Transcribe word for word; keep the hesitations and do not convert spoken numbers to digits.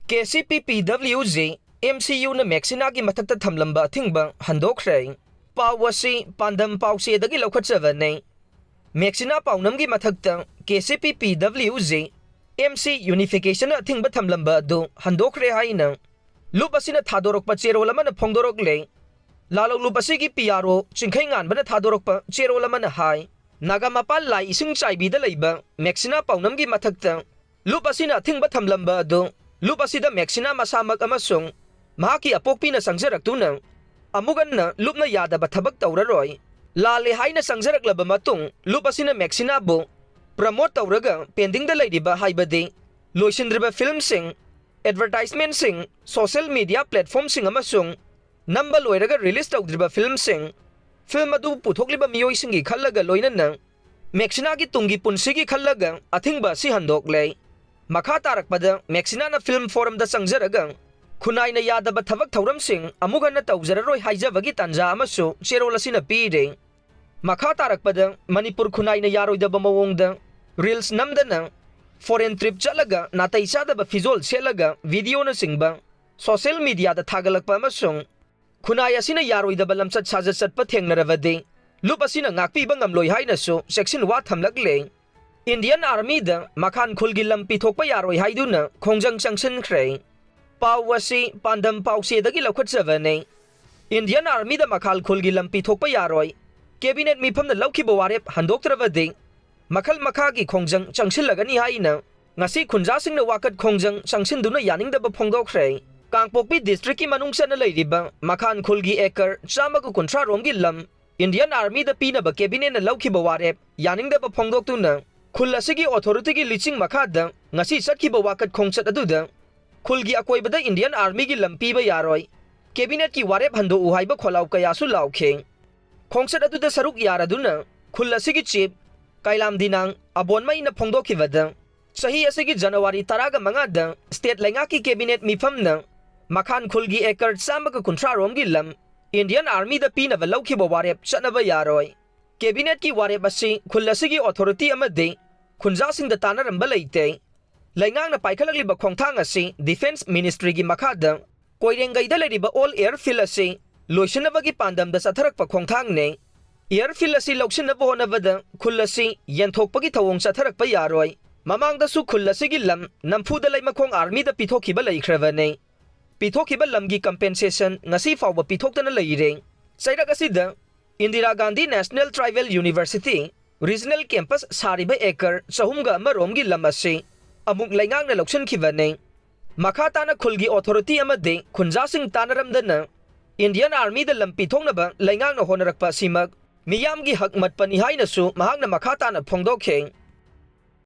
ꯀꯦ C P P W G, M C ꯌꯨꯅ ꯃꯦꯛꯁꯤꯅꯥꯒꯤ ꯃꯊꯛꯇ ꯊꯝꯂꯝꯕ ꯑꯊꯤꯡꯕ ꯍꯟꯗꯣꯛꯈ꯭ꯔꯦ꯫ ꯄꯥꯎ ꯑꯁꯤ ꯄꯥꯟꯗꯝ ꯄꯥꯎꯆꯦꯗꯒꯤ ꯂꯧꯈꯠꯆꯕꯅꯤ꯫ ꯃꯦꯛꯁꯤꯅꯥ ꯄꯥꯎꯅꯝꯒꯤ ꯃꯊꯛꯇ ꯀꯦ C P P W G, M ꯁꯤ ꯌꯨꯅꯤꯐꯤꯀꯦꯁꯟꯅ ꯑꯊꯤꯡꯕ ꯊꯝꯂꯝꯕ ꯑꯗꯨ ꯍꯟꯗꯣꯛꯈ꯭ꯔꯦ ꯍꯥꯏꯅ ꯂꯨꯞ ꯑꯁꯤꯅ ꯊꯥꯗꯣꯔꯛꯄ ꯆꯦꯔꯣꯜ ꯑꯃꯅ ꯐꯣꯡꯗꯣꯔꯛꯂꯦ꯫ ꯂꯥꯂꯣꯡ ꯂꯨꯞ ꯑꯁꯤꯒꯤ ꯄꯤ ꯑꯥꯔ ꯑꯣ ꯆꯤꯡꯈꯩ ꯉꯥꯟꯕꯅ ꯊꯥꯗꯣꯔꯛꯄ ꯆꯦꯔꯣꯜ ꯑꯃꯅ ꯍꯥꯏ, ꯅꯥꯒꯥꯃꯄꯥꯜ ꯂꯥꯏ ꯏꯁꯤꯡ ꯆꯥꯏꯕꯤꯗ ꯂꯩꯕ ꯃꯦꯛꯁꯤꯅꯥ ꯄꯥꯎꯅꯝꯒꯤ ꯃꯊꯛꯇ ꯂꯨꯞ ꯑꯁꯤꯅ ꯑꯊꯤꯡꯕ ꯊꯝꯂꯝꯕ ꯑꯗꯨ ꯂꯨꯞ ꯑꯁꯤꯗ ꯃꯦꯛꯁꯤꯅꯥ ꯃꯁꯥꯃꯛ ꯑꯃꯁꯨꯡ ꯃꯍꯥꯛꯀꯤ ꯑꯄꯣꯛꯄꯤꯅ ꯆꯪꯖꯔꯛꯇꯨꯅ ꯑꯃꯨꯛ ꯍꯟꯅ ꯂꯨꯞꯅ ꯌꯥꯗꯕ ꯊꯕꯛ ꯇꯧꯔꯔꯣꯏ꯫ ꯂꯥꯜꯂꯦ ꯍꯥꯏꯅ ꯆꯪꯖꯔꯛꯂꯕ ꯃꯇꯨꯡ ꯂꯨꯞ ꯑꯁꯤꯅ ꯃꯦꯛꯁꯤꯅꯥꯕꯨ ꯄ꯭ꯔꯃꯣꯠ ꯇꯧꯔꯒ ꯄꯦꯟꯗꯤꯡꯗ ꯂꯩꯔꯤꯕ, ꯍꯥꯏꯕꯗꯤ ꯂꯣꯏꯁꯤꯟꯗ꯭ꯔꯤꯕ ꯐꯤꯜꯝꯁꯤꯡ, ꯑꯦꯗꯚꯔꯇꯥꯏꯖꯃꯦꯟꯠꯁꯤꯡ, ꯁꯣꯁꯦꯜ ꯃꯤꯗꯤꯌꯥ ꯄ꯭ꯂꯦꯠꯐꯣꯔꯝꯁꯤꯡ ꯑꯃꯁꯨꯡ ꯅꯝꯕ ꯂꯣꯏꯔꯒ ꯔꯤꯂꯤꯖ ꯇꯧꯗ꯭ꯔꯤꯕ ꯐꯤꯜꯝꯁꯤꯡ, ꯐꯤꯜꯝ ꯑꯗꯨ ꯄꯨꯊꯣꯛꯂꯤꯕ ꯃꯤꯑꯣꯏꯁꯤꯡꯒꯤ ꯈꯜꯂꯒ ꯂꯣꯏꯅꯅ ꯃꯦꯛꯁꯤꯅꯥꯒꯤ ꯇꯨꯡꯒꯤ ꯄꯨꯟꯁꯤꯒꯤ ꯈꯜꯂꯒ ꯑꯊꯤꯡꯕ ꯑꯁꯤ ꯍꯟꯗꯣꯛꯂꯦ꯫ ꯃꯈꯥ ꯇꯥꯔꯛꯄꯗ ꯃꯦꯛꯁꯤꯅꯥꯅ ꯐꯤꯜꯝ ꯐꯣꯔꯝꯗ ꯆꯪꯖꯔꯒ ꯈꯨꯟꯅꯥꯏꯅ ꯌꯥꯗꯕ ꯊꯕꯛ ꯊꯧꯔꯝꯁꯤꯡ ꯑꯃꯨꯛ ꯍꯟꯅ ꯇꯧꯖꯔꯔꯣꯏ ꯍꯥꯏꯖꯕꯒꯤ ꯇꯥꯟꯖꯥ ꯑꯃꯁꯨ ꯆꯦꯔꯣꯜ ꯑꯁꯤꯅ ꯄꯤꯔꯦ꯫ ꯃꯈꯥ ꯇꯥꯔꯛꯄꯗ ꯃꯅꯤꯄꯨꯔ ꯈꯨꯟꯅꯥꯏꯅ ꯌꯥꯔꯣꯏꯗꯕ ꯃꯑꯣꯡꯗ ꯔꯤꯜꯁ ꯅꯝꯗꯅ, ꯐꯣꯔꯦꯟ ꯇ꯭ꯔꯤꯞ ꯆꯠꯂꯒ ꯅꯥꯇꯩ ꯆꯥꯗꯕ ꯐꯤꯖꯣꯜ ꯁꯦꯠꯂꯒ ꯚꯤꯗꯤꯑꯣꯅꯆꯤꯡꯕ ꯁꯣꯁꯦꯜ ꯃꯤꯗꯤꯌꯥꯗ ꯊꯥꯒꯠꯂꯛꯄ ꯑꯃꯁꯨꯡ ꯈꯨꯟꯅꯥꯏ ꯑꯁꯤꯅ ꯌꯥꯔꯣꯏꯗꯕ ꯂꯝꯆꯠ ꯁꯥꯖꯠ ꯆꯠꯄ ꯊꯦꯡꯅꯔꯕꯗꯤ ꯂꯨꯞ ꯑꯁꯤꯅ ꯉꯥꯛꯄꯤꯕ ꯉꯝꯂꯣꯏ ꯍꯥꯏꯅꯁꯨ ꯆꯦꯛꯁꯤꯟ ꯋꯥ ꯊꯝꯂꯛꯂꯦ꯫ ꯏꯟꯗꯤꯌꯟ ꯑꯥꯔꯃꯤꯗ ꯃꯈꯥꯟ ꯈꯨꯜꯒꯤ ꯂꯝ ꯄꯤꯊꯣꯛꯄ ꯌꯥꯔꯣꯏ ꯍꯥꯏꯗꯨꯅ ꯈꯣꯡꯖꯪ ꯆꯪꯁꯤꯟꯈ꯭ꯔꯦ꯫ ꯄꯥꯎ ꯑꯁꯤ ꯄꯥꯟꯗꯝ ꯄꯥꯎꯆꯦꯗꯒꯤ ꯂꯧꯈꯠꯆꯕꯅꯤ꯫ ꯏꯟꯗꯤꯌꯟ ꯑꯥꯔꯃꯤꯗ ꯃꯈꯥꯜ ꯈꯨꯜꯒꯤ ꯂꯝ ꯄꯤꯊꯣꯛꯄ ꯌꯥꯔꯣꯏ꯫ ꯀꯦꯕꯤꯅꯦꯠ ꯃꯤꯐꯝꯅ ꯂꯧꯈꯤꯕ ꯋꯥꯔꯦꯞ ꯍꯟꯗꯣꯛꯇ꯭ꯔꯕꯗꯤ ꯃꯈꯜ ꯃꯈꯥꯒꯤ ꯈꯣꯡꯖꯪ ꯆꯪꯁꯤꯜꯂꯒꯅꯤ ꯍꯥꯏꯅ ꯉꯁꯤ ꯈꯨꯟꯖꯥꯁꯤꯡꯅ ꯋꯥꯀꯠ ꯈꯣꯡꯖꯪ ꯆꯪꯁꯤꯟꯗꯨꯅ ꯌꯥꯅꯤꯡꯗꯕ ꯐꯣꯡꯗꯣꯛꯈ꯭ꯔꯦ꯫ ꯀꯥꯡꯄꯣꯛꯄꯤ ꯗꯤꯁꯇ꯭ꯔꯤꯛꯀꯤ ꯃꯅꯨꯡ ꯆꯟꯅ ꯂꯩꯔꯤꯕ ꯃꯈꯥꯟ ꯈꯨꯜꯒꯤ ꯑꯦꯀꯔ ꯆꯥꯝꯃꯒ ꯀꯨꯟꯊ꯭ꯔꯥ ꯔꯣꯝꯒꯤ ꯂꯝ ꯏꯟꯗꯤꯌꯟ ꯑꯥꯔꯃꯤꯗ ꯄꯤꯅꯕ ꯀꯦꯕꯤꯅꯦꯠꯅ ꯂꯧꯈꯤꯕ ꯋꯥꯔꯦꯞ ꯌꯥꯅꯤꯡꯗꯕ ꯐꯣꯡꯗꯣꯛꯇꯨꯅ ꯈꯨꯜ ꯑꯁꯤꯒꯤ ꯑꯣꯊꯣꯔꯤꯇꯤꯒꯤ ꯂꯤꯆꯤꯡ ꯃꯈꯥꯗ ꯉꯁꯤ ꯆꯠꯈꯤꯕ ꯋꯥꯀꯠ ꯈꯣꯡꯆꯠ ꯑꯗꯨꯗ ꯈꯨꯜꯒꯤ ꯑꯀꯣꯏꯕꯗ ꯏꯟꯗꯤꯌꯟ ꯑꯥꯔꯃꯤꯒꯤ ꯂꯝ ꯄꯤꯕ ꯌꯥꯔꯣꯏ, ꯀꯦꯕꯤꯅꯦꯠꯀꯤ ꯋꯥꯔꯦꯞ ꯍꯟꯗꯣꯛꯎ ꯍꯥꯏꯕ ꯈꯣꯜꯂꯥꯎ ꯀꯌꯥꯁꯨ ꯂꯥꯎꯈꯤ꯫ ꯈꯣꯡꯆꯠ ꯑꯗꯨꯗ ꯁꯔꯨꯛ ꯌꯥꯔꯗꯨꯅ ꯈꯨꯜ ꯑꯁꯤꯒꯤ ꯆꯤꯐ ꯀꯥꯏꯂꯥꯝꯗꯤꯅꯥꯡ ꯑꯕꯣꯟꯃꯩꯅ ꯐꯣꯡꯗꯣꯛꯈꯤꯕꯗ, ꯆꯍꯤ ꯑꯁꯤꯒꯤ ꯖꯅꯋꯥꯔꯤ ꯇꯔꯥꯒ ꯃꯉꯥꯗ ꯁ꯭ꯇꯦꯠ ꯂꯩꯉꯥꯛꯀꯤ ꯀꯦꯕꯤꯅꯦꯠ ꯃꯤꯐꯝꯅ ꯃꯈꯥꯟ ꯈꯨꯜꯒꯤ ꯑꯦꯀꯔ ꯆꯥꯝꯃꯒ ꯀꯨꯟꯊ꯭ꯔꯥ ꯔꯣꯝꯒꯤ ꯂꯝ ꯏꯟꯗꯤꯌꯟ ꯑꯥꯔꯃꯤꯗ ꯄꯤꯅꯕ ꯂꯧꯈꯤꯕ ꯋꯥꯔꯦꯞ ꯆꯠꯅꯕ ꯌꯥꯔꯣꯏ꯫ ꯀꯦꯕꯤꯅꯦꯠꯀꯤ ꯋꯥꯔꯦꯞ ꯑꯁꯤ ꯈꯨꯜ ꯑꯁꯤꯒꯤ ꯑꯣꯊꯣꯔꯤꯇꯤ ꯑꯃꯗꯤ ꯈꯨꯟꯖꯥꯁꯤꯡꯗ ꯇꯥꯟꯅꯔꯝꯕ ꯂꯩꯇꯦ꯫ ꯂꯩꯉꯥꯛꯅ ꯄꯥꯏꯈꯠꯂꯛꯂꯤꯕ ꯈꯣꯡꯊꯥꯡ ꯑꯁꯤ Defence Ministry ꯒꯤ ꯃꯈꯥꯗ ꯀꯣꯏꯔꯦꯡꯒꯩꯗ ꯂꯩꯔꯤꯕ Old Airfield ꯑꯁꯤ ꯂꯣꯏꯁꯤꯟꯅꯕꯒꯤ ꯄꯥꯟꯗꯝꯗ ꯆꯠꯊꯔꯛꯄ ꯈꯣꯡꯊꯥꯡꯅꯤ꯫ Airfield ꯑꯁꯤ ꯂꯧꯁꯤꯟꯅꯕ ꯍꯣꯠꯅꯕꯗ ꯈꯨꯜ ꯑꯁꯤ ꯌꯦꯟꯊꯣꯛꯄꯒꯤ ꯊꯧꯑꯣꯡ ꯆꯠꯊꯔꯛꯄ ꯌꯥꯔꯣꯏ꯫ ꯃꯃꯥꯡꯗꯁꯨ ꯈꯨꯜ ꯑꯁꯤꯒꯤ ꯂꯝ ꯅꯝꯐꯨꯗ ꯂꯩꯃꯈꯣꯡ Army ꯗ ꯄꯤꯊꯣꯛꯈꯤꯕ ꯂꯩꯈ꯭ꯔꯕꯅꯤ꯫ ꯄꯤꯊꯣꯛꯈꯤꯕ ꯂꯝꯒꯤ compensation ꯉꯁꯤ ꯐꯥꯎꯕ ꯄꯤꯊꯣꯛꯇꯅ ꯂꯩꯔꯦ꯫ ꯆꯩꯔꯛ ꯑꯁꯤꯗ Indira Gandhi National Tribal University Regional Campus ꯁꯥꯔꯤꯕ acre ꯆꯍꯨꯝꯒ ꯑꯃ ꯔꯣꯝꯒꯤ ꯂꯝ ꯑꯁꯤ ꯑꯃꯨꯛ ꯂꯩꯉꯥꯛꯅ ꯂꯧꯁꯤꯟꯈꯤꯕꯅꯤ꯫ ꯃꯈꯥ ꯇꯥꯅ ꯈꯨꯜꯒꯤ authority ꯑꯃꯗꯤ ꯈꯨꯟꯖꯥꯁꯤꯡ ꯇꯥꯟꯅꯔꯝꯗꯅ Indian Army ꯗ ꯂꯝ ꯄꯤꯊꯣꯛꯅꯕ ꯂꯩꯉꯥꯛꯅ ꯍꯣꯠꯅꯔꯛꯄ ꯑꯁꯤꯃꯛ ꯃꯤꯌꯥꯝꯒꯤ ꯍꯛ ꯃꯠꯄꯅꯤ ꯍꯥꯏꯅꯁꯨ ꯃꯍꯥꯛꯅ ꯃꯈꯥ ꯇꯥꯅ ꯐꯣꯡꯗꯣꯛꯈꯤ꯫